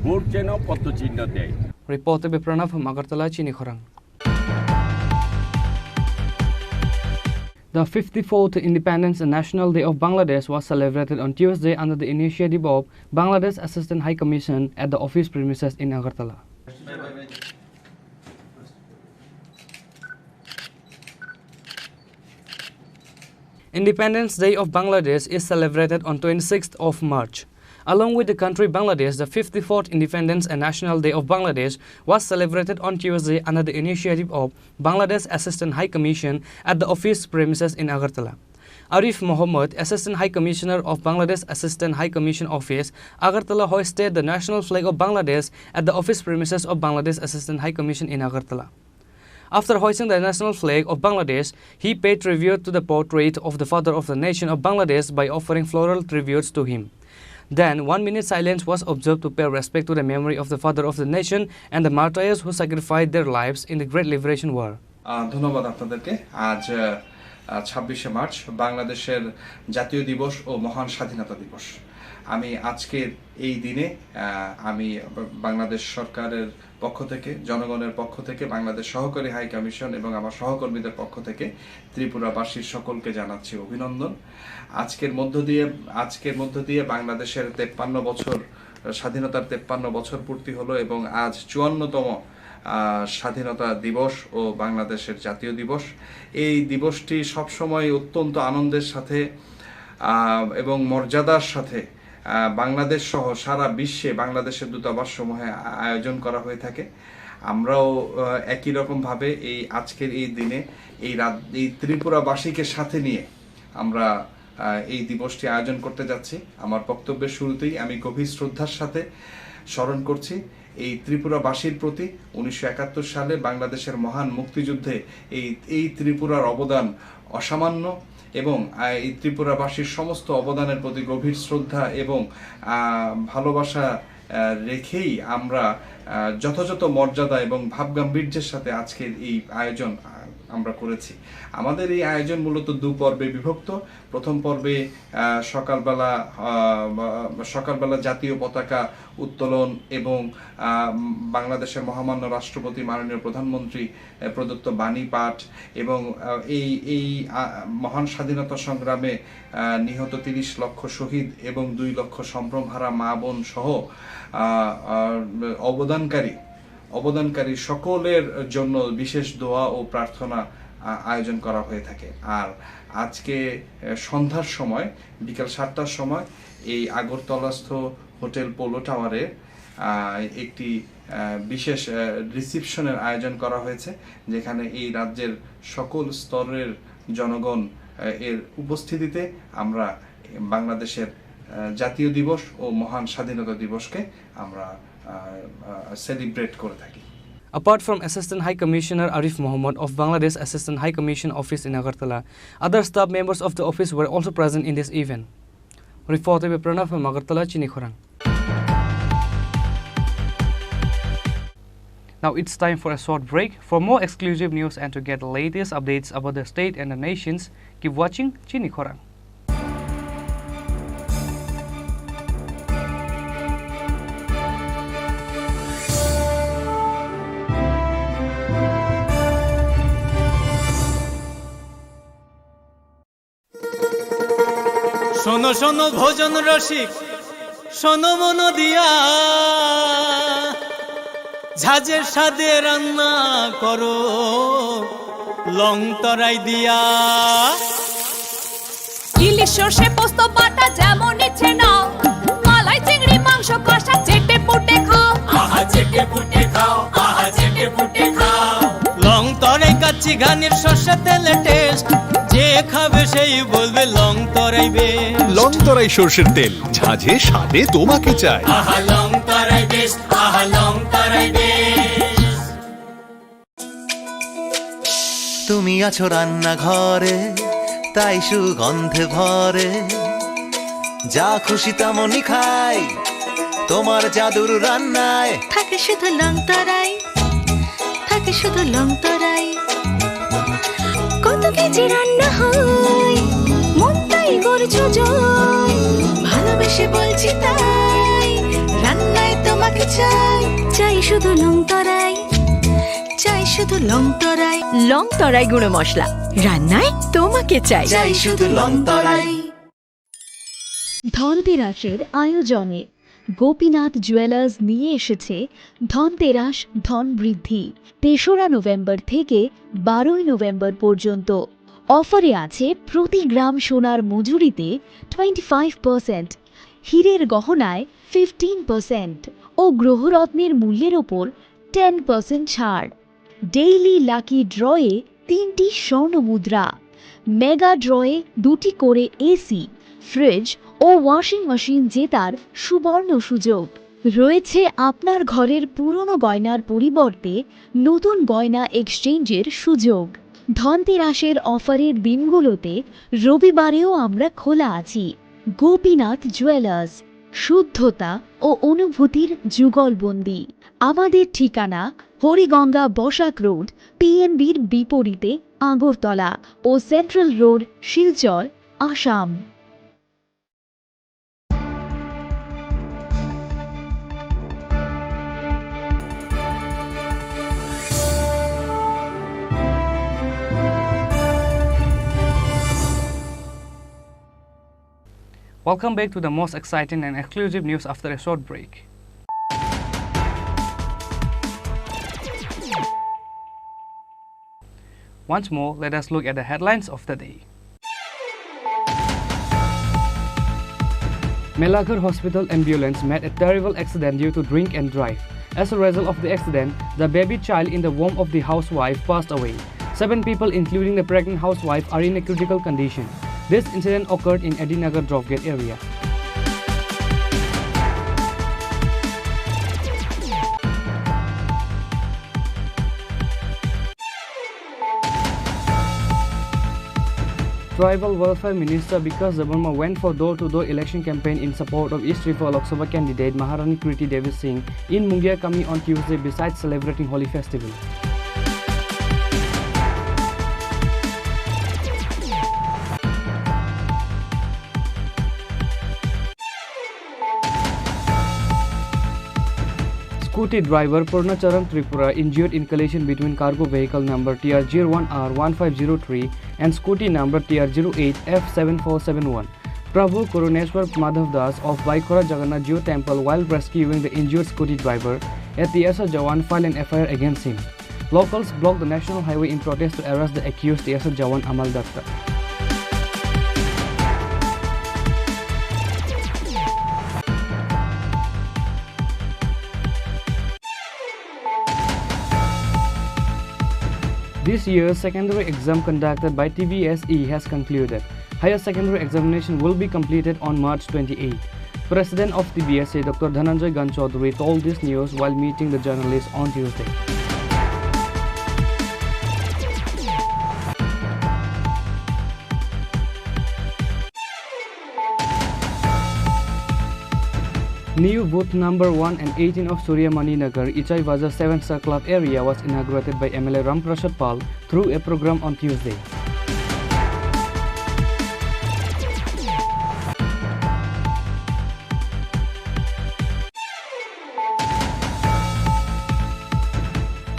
ভোট যেন পদ্ম চিহ্ন দেয়। Report by Pranav from Agartala, Chini Khorang. The fifty-fourth Independence National Day of Bangladesh was celebrated on Tuesday under the initiative of Bangladesh Assistant High Commission at the office premises in Agartala. Independence Day of Bangladesh is celebrated on twenty-sixth of March. Along with the country Bangladesh, the fifty-fourth Independence and National Day of Bangladesh was celebrated on Tuesday under the initiative of Bangladesh Assistant High Commission at the office premises in Agartala. Arif Mohammed, Assistant High Commissioner of Bangladesh Assistant High Commission Office, Agartala, hoisted the national flag of Bangladesh at the office premises of Bangladesh Assistant High Commission in Agartala. After hoisting the national flag of Bangladesh, he paid tribute to the portrait of the Father of the Nation of Bangladesh by offering floral tributes to him. Then, one minute silence was observed to pay respect to the memory of the Father of the Nation and the martyrs who sacrificed their lives in the Great Liberation War. আহ, ধন্যবাদ আপনাদেরকে। আজ, আহ, ছাব্বিশে মার্চ, বাংলাদেশের জাতীয় দিবস ও মহান স্বাধীনতা দিবস। আমি আজকের এই দিনে, আহ, আমি বাংলাদেশ সরকারের পক্ষ থেকে, জনগণের পক্ষ থেকে, বাংলাদেশ সহকারী হাই কমিশন এবং আমার সহকর্মীদের পক্ষ থেকে ত্রিপুরাবাসীর সকলকে জানাচ্ছি অভিনন্দন। আজকের মধ্য দিয়ে, আজকের মধ্য দিয়ে বাংলাদেশের তেপ্পান্ন বছর, স্বাধীনতার তেপ্পান্ন বছর পূর্তি হলো এবং আজ চুয়ান্নতম, আহ, স্বাধীনতা দিবস ও বাংলাদেশের জাতীয় দিবস। এই দিবসটি সবসময় অত্যন্ত আনন্দের সাথে, আহ, এবং মর্যাদার সাথে আহ, বাংলাদেশ সহ সারা বিশ্বে বাংলাদেশের দূতাবাস সমূহে আ-, আয়োজন করা হয়ে থাকে। আমরাও, আহ, একই রকমভাবে এই আজকের এই দিনে এই রাত, এই ত্রিপুরাবাসীকে সাথে নিয়ে আমরা, আহ, এই দিবসটি আয়োজন করতে যাচ্ছি। আমার বক্তব্যের শুরুতেই আমি গভীর শ্রদ্ধার সাথে স্মরণ করছি এই ত্রিপুরাবাসীর প্রতি উনিশশো একাত্তর সালে বাংলাদেশের মহান মুক্তিযুদ্ধে এই, এই ত্রিপুরার অবদান অসামান্য এবং, আহ, এই ত্রিপুরাবাসীর সমস্ত অবদানের প্রতি গভীর শ্রদ্ধা এবং, আহ, ভালোবাসা, আহ, রেখেই আমরা, আহ, যথাযথ মর্যাদা এবং ভাবগাম্ভীর্যের সাথে আজকের এই আয়োজন, আহ, আমরা করেছি। আমাদের এই আয়োজন মূলত দু পর্বে বিভক্ত। প্রথম পর্বে, আহ, সকালবেলা, আহ, বা-, সকালবেলা জাতীয় পতাকা উত্তোলন এবং, আহ, বাংলাদেশের মহামান্য রাষ্ট্রপতি, মাননীয় প্রধানমন্ত্রী, আহ, প্রদত্ত বাণী পাঠ এবং, আহ, এই, এই, আহ, মহান স্বাধীনতা সংগ্রামে, আহ, নিহত তিরিশ লক্ষ শহীদ এবং দুই লক্ষ সম্ভ্রমহারা মা বোন সহ, আহ, আহ, অবদানকারী অবদানকারী সকলের জন্য বিশেষ দোয়া ও প্রার্থনা, আ, আয়োজন করা হয়ে থাকে। আর আজকে, এ, সন্ধ্যার সময়, বিকাল সাতটার সময় এই আগরতলাস্থ হোটেল পোলো টাওয়ারে, আ, একটি, আ, বিশেষ, আ, রিসেপশনের আয়োজন করা হয়েছে, যেখানে এই রাজ্যের সকল স্তরের জনগণ, আ, এর উপস্থিতিতে আমরা বাংলাদেশের, আহ, জাতীয় দিবস ও মহান স্বাধীনতা দিবসকে আমরা, আহ, আহ, সেলিব্রেট করে থাকি। Apart from Assistant High Commissioner Arif Mohammed of Bangladesh Assistant High Commission Office in Agartala, other staff members of the office were also present in this event. Reported by Pranav from Agartala, Chini Khorang. Now it's time for a short break. For more exclusive news and to get the latest updates about the state and the nations, keep watching Chini Khorang. শোনো শোনো ভোজন রসিক, শোনো মন দিয়া, ঝাঁঝের স্বাদে রান্না করো লং তরাই দিয়া। ইলিশ সর্ষে পোস্ত বাটা যেমন ইচ্ছে নাও, মালাই চিংড়ি মাংস কষা চেটে পুটে খাও। আহা চেটে পুটে খাও, আহা চেটে পুটে খাও। লং তরাই কাচ্চি ঘানির সর্ষে তেলে টেস্ট, যে খাবে সেই বলবে লং তরাই বেশ। লং তরাই সর্ষের তেল, ঝাঁঝে স্বাদে তোমাকে চাই। আহা লং তরাই বেশ, আহা লং তরাই বেশ। তুমি আছো রান্নাঘরে, তাই সুগন্ধে ভরে। যা খুশি তেমনই খাই, তোমার জাদুর রান্নায়। থাকে শুধু লং তরাই, থাকে শুধু লং তরাই। কত কেজি রান্না হয়, মনটাই করছো জয়। ভালোবেসে বলছি তাই, রান্নায় তোমাকে চাই। চাই শুধু লং তরাই, চাই শুধু লং তরাই। লং তরাই গুঁড়ো মশলা, রান্নায় তোমাকে চাই। চাই শুধু লং তরাই। ধনতেরাসের আয়োজনে গোপীনাথ জুয়েলার্স নিয়ে এসেছে ধনতেরাস ধন বৃদ্ধি। তেসরা নভেম্বর থেকে বারোই নভেম্বর পর্যন্ত অফারে আছে প্রতি গ্রাম সোনার মজুরিতে টোয়েন্টি ফাইভ পার্সেন্ট, হীরের গহনায় ফিফটিন পার্সেন্ট ও গ্রহরত্নের মূল্যের ওপর টেন পার্সেন্ট ছাড়। ডেইলি লাকি ড্রয়ে তিনটি স্বর্ণ মুদ্রা, মেগা ড্রয়ে দুটি করে এসি, ফ্রিজ ও ওয়াশিং মেশিন জেতার সুবর্ণ সুযোগ। রয়েছে আপনার ঘরের পুরনো গয়নার পরিবর্তে নতুন গয়না এক্সচেঞ্জের সুযোগ। ধনতেরাসের অফারের দিনগুলোতে রবিবারেও আমরা খোলা আছি। গোপীনাথ জুয়েলার্স, শুদ্ধতা ও অনুভূতির যুগলবন্দি। আমাদের ঠিকানা হরিগঙ্গা বসাক রোড, পিএনবির বিপরীতে আগরতলা ও central road, Silchar, Assam. Welcome back to the most exciting and exclusive news after a short break. Once more, let us look at the headlines of the day. Melaghar Hospital ambulance met a terrible accident due to drink and drive. As a result of the accident, the baby child in the womb of the housewife passed away. Seven people, including the pregnant housewife, are in a critical condition. This incident occurred in Adinagar Dropgate area. Tribal Welfare Minister Bikash Debbarma went for door-to-door election campaign in support of East Tripura Lok Sabha candidate Maharani Kriti Devi Singh in Mungia Kami on Tuesday, besides celebrating Holi festival. Scooty driver Purna Charan Tripura injured in collision between cargo vehicle number T R zero one R one five zero three and scooty number T R zero eight F seven four seven one. Prabhu Karuneshwar Madhav Das of Baikhora Jagannath Jio Temple, while rescuing the injured scooty driver, A T S F Jawan filed an F I R against him. Locals blocked the national highway in protest to arrest the accused T S F Jawan Amal Datta. This year's secondary exam conducted by T B S E has concluded. Higher secondary examination will be completed on March twenty-eighth. President of T B S E, Doctor Dhananjay Gan Chaudhary, told this news while meeting the journalists on Tuesday. New booth number one and eighteen of Suryamani Nagar, Ichai Bazar Seven Star Club area was inaugurated by M L A Ram Prasad Pal through a program on Tuesday.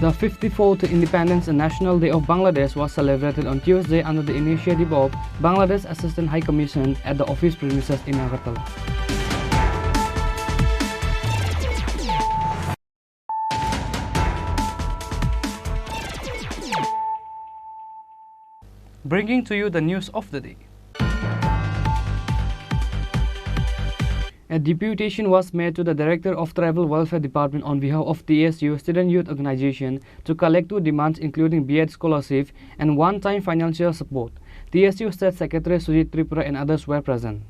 The fifty-fourth Independence and National Day of Bangladesh was celebrated on Tuesday under the initiative of Bangladesh Assistant High Commission at the office premises in Agartala. Bringing to you the news of the day. A deputation was made to the Director of Tribal Welfare Department on behalf of T S U Student Youth Organization to collect two demands, including B Ed scholarship and one-time financial support. T S U State Secretary Sujit Tripura and others were present.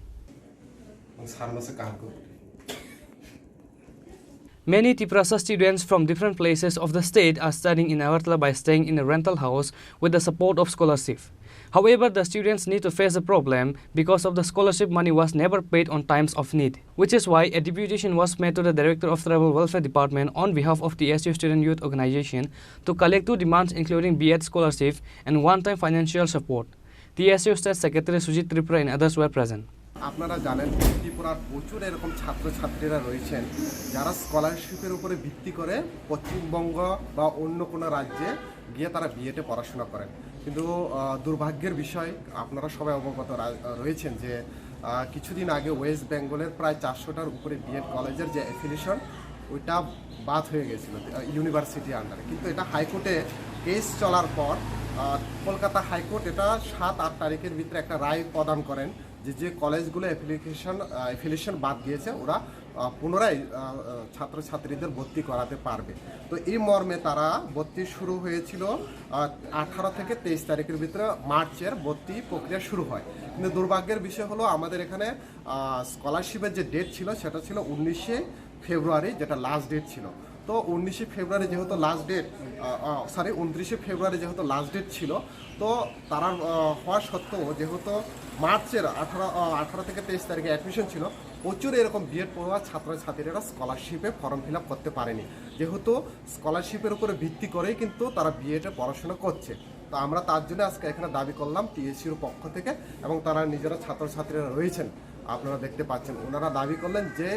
Many Tiprasa students from different places of the state are studying in Agartala by staying in a rental house with the support of scholarship. However, the students need to face a problem because of the scholarship money was never paid on times of need, which is why a deputation was made to the Director of Tribal Welfare Department on behalf of T S U Student Youth Organization to collect two demands, including B Ed scholarship and one-time financial support. T S U State Secretary Sujit Tripura and others were present. আপনারা জানেন, ত্রিপুরার প্রচুর এরকম ছাত্রছাত্রীরা রয়েছেন, যারা স্কলারশিপের উপরে ভিত্তি করে পশ্চিমবঙ্গ বা অন্য কোনো রাজ্যে গিয়ে তারা বিএডে পড়াশোনা করেন। কিন্তু, আহ, দুর্ভাগ্যের বিষয়, আপনারা সবাই অবগত রা-, রয়েছেন যে, আহ, কিছুদিন আগে ওয়েস্ট বেঙ্গলের প্রায় চারশোটার উপরে বিএড কলেজের যে অ্যাফিলিয়েশন, ওইটা বাদ হয়ে গেছিল, আহ, ইউনিভার্সিটি আন্ডারে। কিন্তু এটা হাইকোর্টে কেস চলার পর, আহ, কলকাতা হাইকোর্ট এটা সাত আট তারিখের ভিতরে একটা রায় প্রদান করেন যে, যে কলেজগুলো অ্যাপ্লিকেশন, আহ, অ্যাফিলিয়েশন বাদ দিয়েছে, ওরা, আহ, পুনরায়, আহ, আহ, ছাত্রছাত্রীদের ভর্তি করাতে পারবে। তো এই মর্মে তারা ভর্তি শুরু হয়েছিল, আহ, আঠারো থেকে তেইশ তারিখের ভিতরে মার্চের ভর্তি প্রক্রিয়া শুরু হয়। কিন্তু দুর্ভাগ্যের বিষয় হলো, আমাদের এখানে, আহ, স্কলারশিপের যে ডেট ছিল, সেটা ছিল উনিশে ফেব্রুয়ারি, যেটা লাস্ট ডেট ছিল। তো উনিশে ফেব্রুয়ারি যেহেতু লাস্ট ডেট, আহ, আহ, সরি, ঊনত্রিশে ফেব্রুয়ারি যেহেতু লাস্ট ডেট ছিল, তো তারা, আহ, হওয়া সত্ত্বেও যেহেতু মার্চের আঠারো, আহ, আঠারো থেকে তেইশ তারিখে অ্যাডমিশন ছিল, প্রচুর এরকম বিএড পড়ুয়া ছাত্রছাত্রীরা স্কলারশিপে ফর্ম ফিল আপ করতে পারেনি, যেহেতু স্কলারশিপের উপরে ভিত্তি করেই কিন্তু তারা বিএডে পড়াশোনা করছে। তো আমরা তার জন্য আজকে এখানে দাবি করলাম টিএসইউর পক্ষ থেকে, এবং তারা নিজেরা ছাত্রছাত্রীরা রয়েছেন, আপনারা দেখতে পাচ্ছেন, ওনারা দাবি করলেন যে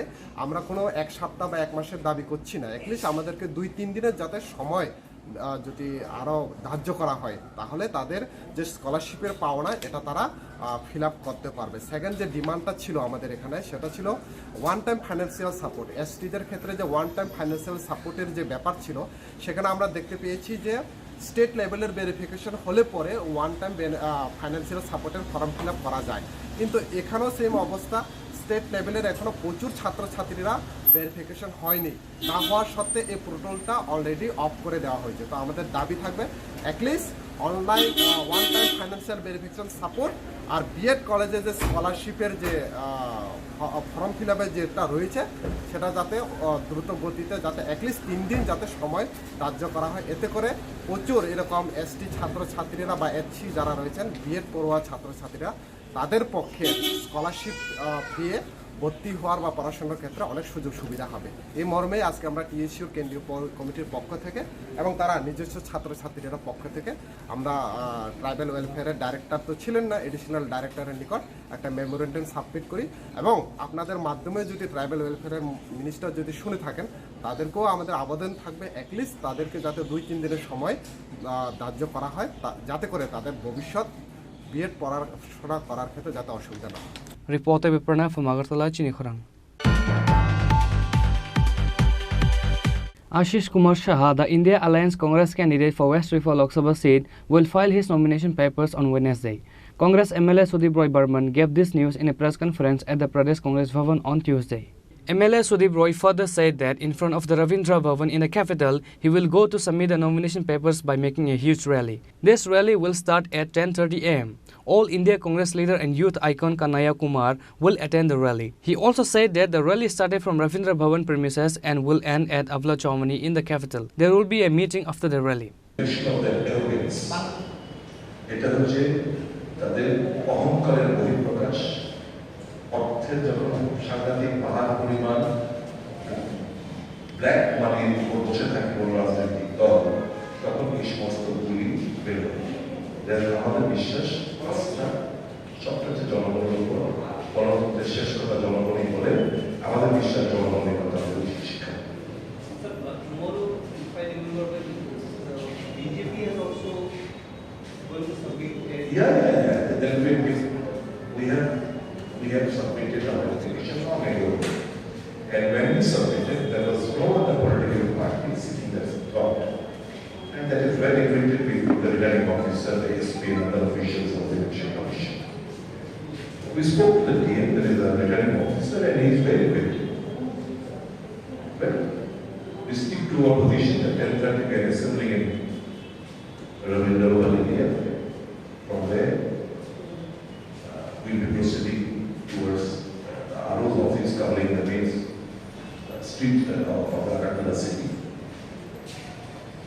আমরা কোনো এক সপ্তাহ বা এক মাসের দাবি করছি না, অ্যাটলিস্ট আমাদেরকে দুই তিন দিনের যাতে সময়, আহ, যদি আরও ধার্য করা হয়, তাহলে তাদের যে স্কলারশিপের পাওনা, এটা তারা, আহ, ফিল আপ করতে পারবে। সেকেন্ড যে ডিমান্ডটা ছিল আমাদের এখানে, সেটা ছিল ওয়ান টাইম ফাইন্যান্সিয়াল সাপোর্ট। এসটিদের ক্ষেত্রে যে ওয়ান টাইম ফাইন্যান্সিয়াল সাপোর্টের যে ব্যাপার ছিল, সেখানে আমরা দেখতে পেয়েছি যে স্টেট লেভেলের ভেরিফিকেশন হলে পরে ওয়ান টাইম বেন-, আহ, ফাইন্যান্সিয়াল সাপোর্টের ফর্ম ফিল আপ করা যায়, কিন্তু এখানেও সেম অবস্থা, স্টেট লেভেলের এখনও প্রচুর ছাত্রছাত্রীরা ভেরিফিকেশন হয়নি। না হওয়ার সত্ত্বে এই পোর্টালটা অলরেডি অফ করে দেওয়া হয়েছে। তো আমাদের দাবি থাকবে at least online, ah, one time financial verification support, আর বিএড কলেজে যে স্কলারশিপের যে, আহ, ফ-, ফর্ম ফিল আপের যেটা রয়েছে, সেটা যাতে, আহ, দ্রুত গতিতে যাতে অ্যাটলিস্ট তিন দিন যাতে সময় ধার্য করা হয়, এতে করে প্রচুর এরকম এসটি ছাত্রছাত্রীরা বা এসসি যারা রয়েছেন, বিএড পড়ুয়া ছাত্রছাত্রীরা, তাদের পক্ষে স্কলারশিপ, আহ, পেয়ে ভর্তি হওয়ার বা পড়াশোনার ক্ষেত্রে অনেক সুযোগ সুবিধা হবে। এই মর্মে আজকে আমরা টিএসইউর কেন্দ্রীয় প-, কমিটির পক্ষ থেকে এবং তারা নিজস্ব ছাত্রছাত্রীরা পক্ষ থেকে আমরা, আহ, ট্রাইবাল ওয়েলফেয়ারের ডাইরেক্টর তো ছিলেন না, অ্যাডিশনাল ডাইরেক্টরের নিকট একটা মেমোরেন্ডাম সাবমিট করি এবং আপনাদের মাধ্যমে যদি ট্রাইবাল ওয়েলফেয়ারের মিনিস্টার যদি শুনে থাকেন, তাদেরকেও আমাদের আবেদন থাকবে, অ্যাটলিস্ট তাদেরকে যাতে দুই তিন দিনের সময়, আহ, ধার্য করা হয়, তা-, যাতে করে তাদের ভবিষ্যৎ বিএড পড়াশোনা করার ক্ষেত্রে যাতে অসুবিধা না হয়। Reporter Biprana from Agartala, Chini Khorang. Ashish Kumar Saha, the India Alliance Congress candidate for West Suiphao Lok Sabha seat, will file his nomination papers on Wednesday. Congress M L A Sudip Roy Barman gave this news in a press conference at the Pradesh Congress Bhavan on Tuesday. M L A Sudip Roy further said that in front of the Ravindra Bhavan in the capital, he will go to submit the nomination papers by making a huge rally. This rally will start at ten thirty a m. All India Congress leader and youth icon Kanhaiya Kumar will attend the rally. He also said that the rally started from Ravindra Bhavan premises and will end at Abla Chowmani in the capital. There will be a meeting after the rally. Of their arrogance. এটা হচ্ছে তাদের অহংকারের বহিঃপ্রকাশ। অর্থের যখন সাংঘাতিক পাহাড় পরিমাণ ব্ল্যাক মানির উপর বসে থাকে কোনো রাজনৈতিক দল, তখন এই সমস্ত বুলি বেরোয়। যাই হোক, আমাদের বিশ্বাস, আস্থা সবটা হচ্ছে জনগণের উপর। গণতন্ত্রের শেষ কথা জনগণই বলে। আমাদের বিশ্বাস জনগণই কথা বলে। শিক্ষা। Sir, but tomorrow, if I remember well, uh, B J P has also going to submit a Yeah, yeah, yeah. Then we, we, we have, we have submitted our application long ago. And when we submitted, there was no other political party seeking that spot. And that is well acquainted with the returning officer, the S P and other officials of the Election Commission. We spoke to the D M, that is the returning officer, and he is very acquainted. Well, we stick to our position that ten thirty we are assembling in Ravindra Bhavan area. From there, uh, we'll be proceeding towards, uh, the R O's office covering the main, uh, street, uh, of Agartala city.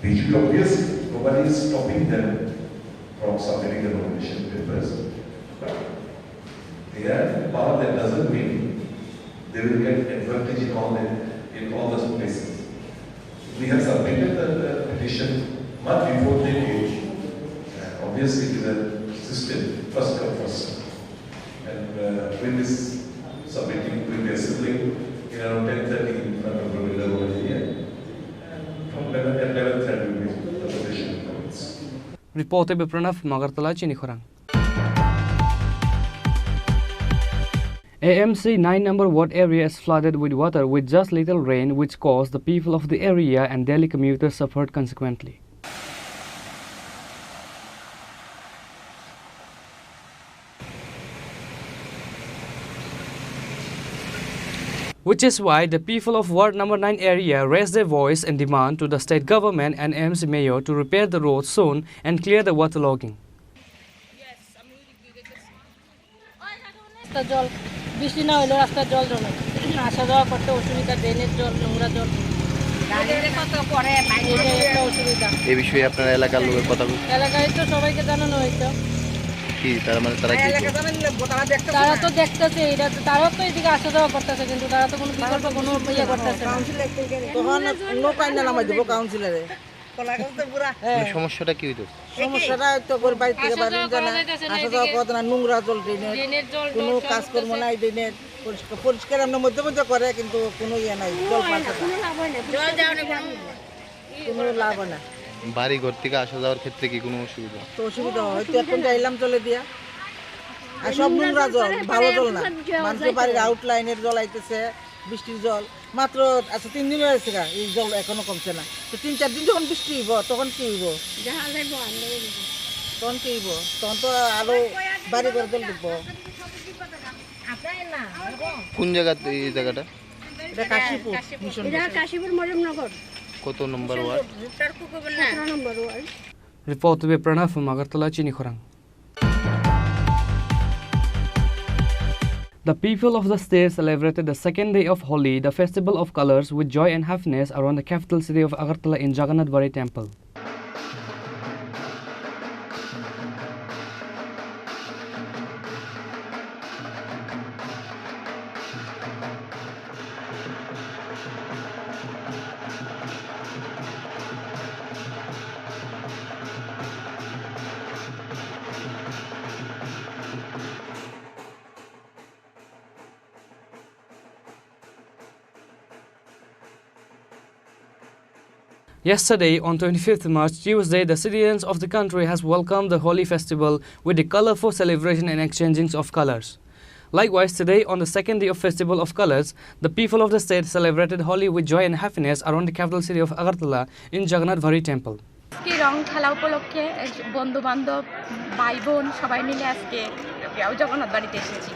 B J P, obviously, nobody is stopping them from submitting the nomination papers. But they are, but that doesn't mean they will get advantage in all the, in all those places. We have submitted the, the petition much before they do. Uh, obviously, it is a system, first come, first serve. And, uh, with this submitting, we'll be assembling in around ten thirty in front of Ravindra Bhavan here. And from eleven, at eleven thirty, we'll be, the position commence. Reported by Pranav Magartala, Chini Khorang. A M C nine number ward area is flooded with water with just little rain, which caused the people of the area and daily commuters suffered consequently. Which is why the people of Ward number nine area raised their voice and demand to the state government and A M C mayor to repair the road soon and clear the waterlogging. রাস্তার জল, বৃষ্টি না হইলেও রাস্তার জল জমে, আসা যাওয়া করতে অসুবিধা, ড্রেনের জল, নোংরা জল। এটাই একটা অসুবিধা। এ বিষয়ে আপনারা এলাকার লোকের কথা বল- এলাকায় তো সবাইকে জানানো হয়েছে। কি তারা, মানে, তারা কি বলে? তারা তো দেখতেছে, এটা তো, তারাও তো এদিকে আসা যাওয়া করতেছে, কিন্তু তারা তো কোনো বিকল্প কোনো ইয়ে করতেছে না। তখন নৌকায় না নামাই দেবো কাউন্সিলরে। হ্যাঁ। মানে, সমস্যাটা কি হইতো? সমস্যাটা তো করে বাড়ি থেকে আসা যাওয়া করা যাইতেছে না, আসা যাওয়া এদিকে করা যায় না, নোংরা জল ড্রেনের, ড্রেনের জল, কোনো কাজকর্ম নাই ড্রেনের, পরিষ্কার, পরিষ্কার আমরা মধ্যে মধ্যে করে, কিন্তু কোনো ইয়ে নাই, জল পাস না। কোনো লাভ হয় না। বাড়ি ঘর থেকে আসা যাওয়ার ক্ষেত্রে কি কোনো অসুবিধা? তো অসুবিধা হয়, তো এখন যাইলাম জলে দিয়া। আর সব নোংরা জল, ভালো জল না। মানুষের বাড়ির আউটলাইনের জল আইতেছে, বৃষ্টির জল। মাত্র, আচ্ছা, তিন দিন হয়েছে গা, এই জল এখনো কমছে না। তো তিন চার দিন যখন বৃষ্টি হইব, তখন কি হইব? তখন কি হইব? তখন তো আরো বাড়ি ঘর জল ঢুকবো। কোন জায়গাতে এই জায়গাটা? এটা কাশীপুর, মিশন এটা গেছে। কাশীপুর মরিয়মনগর। কত নম্বর ওয়ার্ড? রোডটার খুব না। সতেরো নম্বর word. Report by Pranav from Agartala, Chini Khorang. The people of the state celebrated the second day of Holi, the festival of colors, with joy and happiness around the capital city of Agartala in Jagannath Bari Temple. Yesterday, on twenty-fifth March, Tuesday, the citizens of the country has welcomed the Holi festival with the colorful celebration and exchangings of colors. Likewise, today, on the second day of Festival of Colors, the people of the state celebrated Holi with joy and happiness around the capital city of Agartala in Jagannath Bhari Temple. আজকে রং খেলা উপলক্ষে বন্ধু বান্ধব, ভাই বোন সবাই মিলে আজকে জগন্নাথ বাড়িতে এসেছি।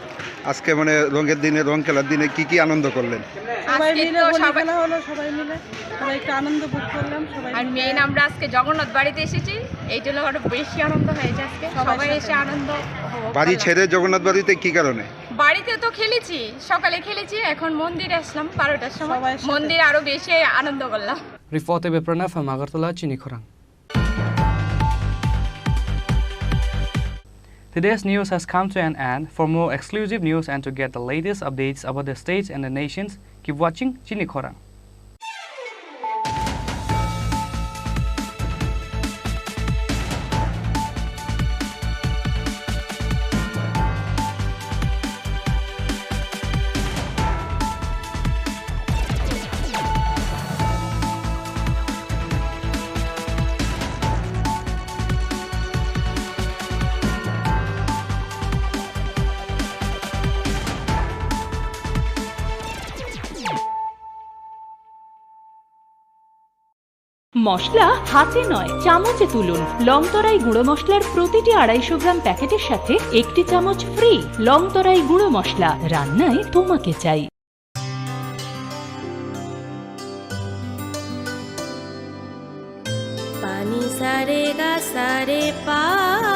আজকে মানে রঙের দিনে, রং খেলার দিনে কি কি আনন্দ করলেন? সবাই আজকে মিলে তো হোলি সবাই খেলা হলো, সবাই মিলে আমরা একটু আনন্দ ভোগ করলাম সবাই আর মিলে। মেইন আমরা আজকে জগন্নাথ বাড়িতে এসেছি, এই জন্য আরো বেশি আনন্দ হয়েছে আজকে। সবাই সবাই সাথে। এসে আনন্দ উপভোগ বাড়ি করলাম। ছেড়ে জগন্নাথ বাড়িতে কি কারণে? বাড়িতে তো খেলেছি, সকালে খেলেছি, এখন মন্দিরে আসলাম বারোটার সময়। সবাই সাথে। মন্দিরে আরো বেশি আনন্দ করলাম। Reporter Beprana from Agartala, Chini Khorang. Today's news has come to an end. For more exclusive news and to get the latest updates about the states and the nations, keep watching Chini Khorang. মশলা হাতে নয়, চামচে তুলুন। লং তরাই গুঁড়ো মশলার প্রতিটি আড়াইশো গ্রাম প্যাকেটের সাথে একটি চামচ ফ্রি। লং তরাই গুঁড়ো মশলা, রান্নায় তোমাকে চাই। Pani sa re ga sa re pa